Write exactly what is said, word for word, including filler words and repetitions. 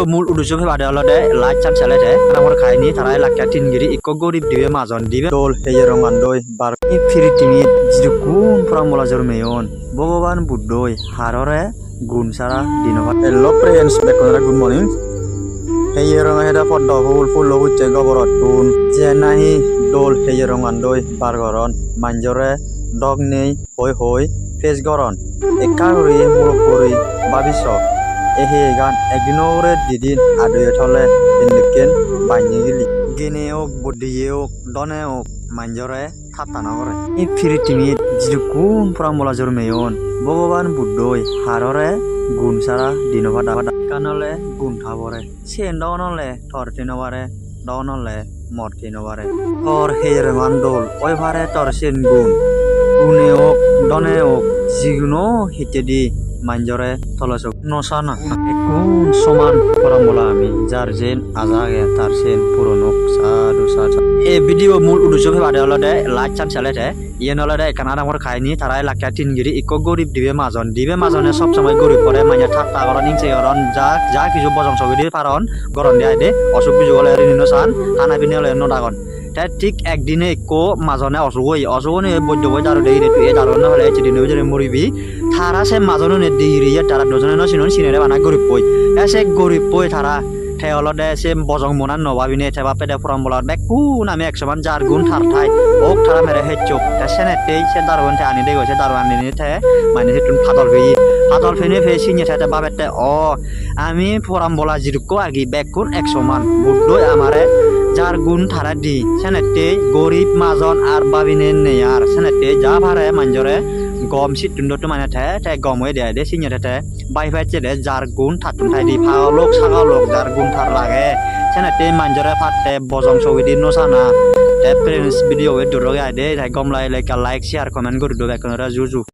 Mul uddesho pebade olode last chance elede. Amar kahini tara elakke tin giri ikko gorib dibe majon dibe dol heye rongan doi bar. Ei piritimit jidukkun poranbola jormeyon, Bhogoban Buddhoi harore gun sara di no pare. Hello friends, bekkunore good morning. Heye rongo heda poddo phul, phullo hucche goborottun. Je nahi dol heye rongan doi bar goron, manjore dok nei, hoi hoi pes goron. Ekka guri muruk guri babi so. Ei heyegan ekdino ugure didin adoye tole hindekken bannye gili. Gene ok, boddiye ok, done ok, manjore tatta no gore. Ei piritimit jidukkun poranbola jormeyon, Bhogoban Buddhoi harore gun sara di no pada. Ekkan ole gun ta pore. Siyen dogon ole tor thei no pare, dogon ole mor thei no pare. Tor heye rongan dol oi pare tor siyen gun. Gune ok, done ok, jiguno hittedi manjore tolesok no sana. Bekkun soman poranbola ami, jar jen aja age tar siyen puron ok. Sadhu, sadhu. Ei video mul uddesho pebade olode last chance elede. Iyen olode ekkan adamor kahini, tara elakke tin giri ikko gorib dibe majon, dibe majone sob somoi gorib pore mane tatta goron, ingse goron, ja, ja hissu bojong sogidi paron, goron de ai de, osuk bisuk ole rini no san, hana pini ole no dagon. Te thik ekdine ikko majone osuk oye, osuk onei boiddo boi daru de, "Ire tui ei daru no hole ecche dino bidire muribi." Tara se majonune di giri ye tara dojone no sinon, sinere bana goribboi. Te se goribboi tara, te olode se bojong monan no babine te bappede poranbola bekkun ami eksoman jar gun tar thai ok, tara mere hechchok. Te senettei se daruan te ani degoi, se daru anine te mane settun padol peye. Padol pene pei sinye te, te babette, "O, ami poranbola jidukko agi bekkun eksoman. Buddhoi amare jar gun tara di, senettei gorib majon ar babine nei ar. Senettei ja pare manjore gom sittun dotto mane te, te gom oye de ai de sinye te, te bai pacche de jar gun tattun tai di, pagol ok, sagol ok, jar gun tar lage." Senettei manjore patte bojong sogidi no sana. Te friends, video be duro ge ai de, te gom lagile ekka like, share, comment guri do, bekkunore ju ju.